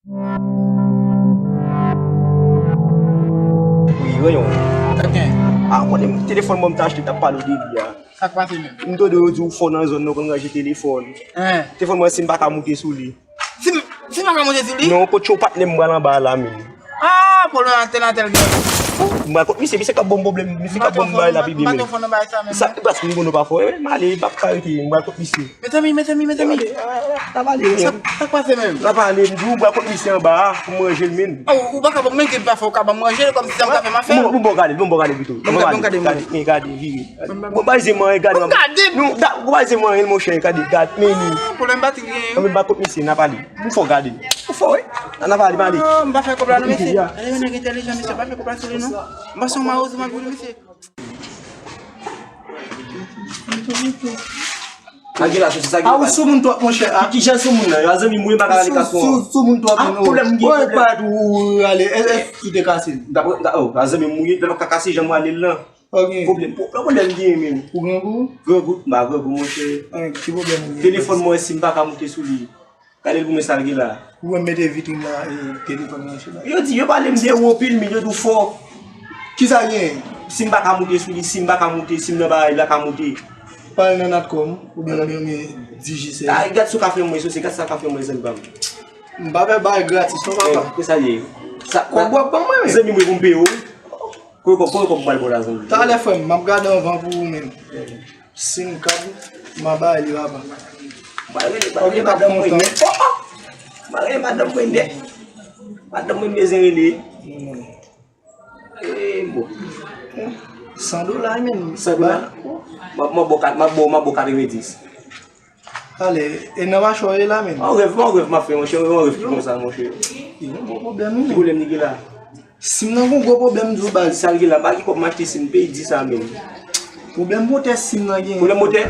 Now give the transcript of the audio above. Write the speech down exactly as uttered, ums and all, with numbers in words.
Wi, Rayon. Sa k gen? Ah, konnen telefòn mwen m t achte, t ap pale w de li a. Sa k pase menm? M tande yo di w fò nan zòn nan, w konn ranje telefòn. Hein. Telefòn mwen, si m pa ka moute sou li. Si m, si m pa ka moute sou li? Non, kot yo patnè m pral anba la menm. Ah, pwoblèm atèl atèl gen. M pral kot misye, misye k ap ban m pwoblèm, misye k ap ban m bagay la pi byen menm. Sa, paske m konnen w pa fò, eh, m ale, m p ap ka rete, m pral kot misye. Mezanmi, mezanmi, mezanmi. N ap ale, sa, sa k pase menm? N ap ale, m di w, m pral kot misye anba a, pou m ranje l menm. Ah, ou, ou pa ka ban m manje, pa fò ou ka ban m manje, kòmsi sa m ka fè m a fè. Bon, bon, bon, gade, bon, bon, gade pito. Bon, gade, gade, vire. Bon, bay zye mwen, gade. Bon, gade. Non, da, bon, bay zye mwen, monchè, gade, gade, men li. Ah, pwoblèm batri gen. Mwen m pa kot misye, n ap ale. M fò gade. M fò, wi. N ap ale, m ale. Ah, m pa fè kòb la, non, mesye. Gade, yon nèg entèlijan, mesye, pa fè kòb la sou li, non. M panse yon mawozo m ap vin, mesye. Sa gen la, se sa gen la. Ah, ou sou moun twòp, monchè, ah. Ki jan sou moun nan? Yo, zanmi m, wi, m pa ka rale kas. Sou, sou moun twòp, ah, non. Pwoblèm gen, pwoblèm. Ou pa ou rale, e, e, ou te kase l. Dapre, da, oh, a zanmi m, wi, lè w ka kase, jan m rale l lan. Ok. Pwoblèm, pwoblèm, pwoblèm gen menm. Ou grangou? Grangou, m pa grangou, monchè. Ah, ki pwoblèm ou gen? Telefòn mwen, si m pa ka moute sou li. Gade l pou mwen sa l gen la. Ou wè m mete vitrin nan, e, telefòn nan sou la. Yo di, yo pale m de ou anpil, men yo di w fò. Kisa gen? Si m pa ka moute sou li, si m pa ka moute, si m nan bagay la ka moute. Pale nan Natcom, oubyen nan Digicel. Ah, gad sa w ka fè mwen, sosye, gad sa w ka fè mwen, zanmi pa m. M pa fè bagay gratis, non, papa. Eh, kisa l ye? Sa, kòb w ap ban mwen, men. Zanmi mwen pou m peye w. Kote kòb, kote kòb m pral ba w la, zanmi? Talè, frè m, m ap gade anvan pou ou menm. Sim kad, m a bay li, papa. M a rele, m a rele madanm mwen nèt. Oh, oh! M a rele madanm mwen nèt. Madanm mwen bezwen rele. Hmm. Eh, bon. San dola, menm. San dola? M a, m a ba w kat, m a ba w, m a ba w katrevenndis. Ale, e nan machè w ye la, menm? Yon rèv, yon rèv m ap fè, monchè, yon rèv ki konsa, monchè. Li gon gwo pwoblèm, wi, menm. Ki pwoblèm li gen la? Sim nan gon gwo pwoblèm, di w, baz. Sa l gen la, m pa gen kòb m achte sim, peyi di sa menm. Pwoblèm motè sim nan gen. Pwoblèm motè?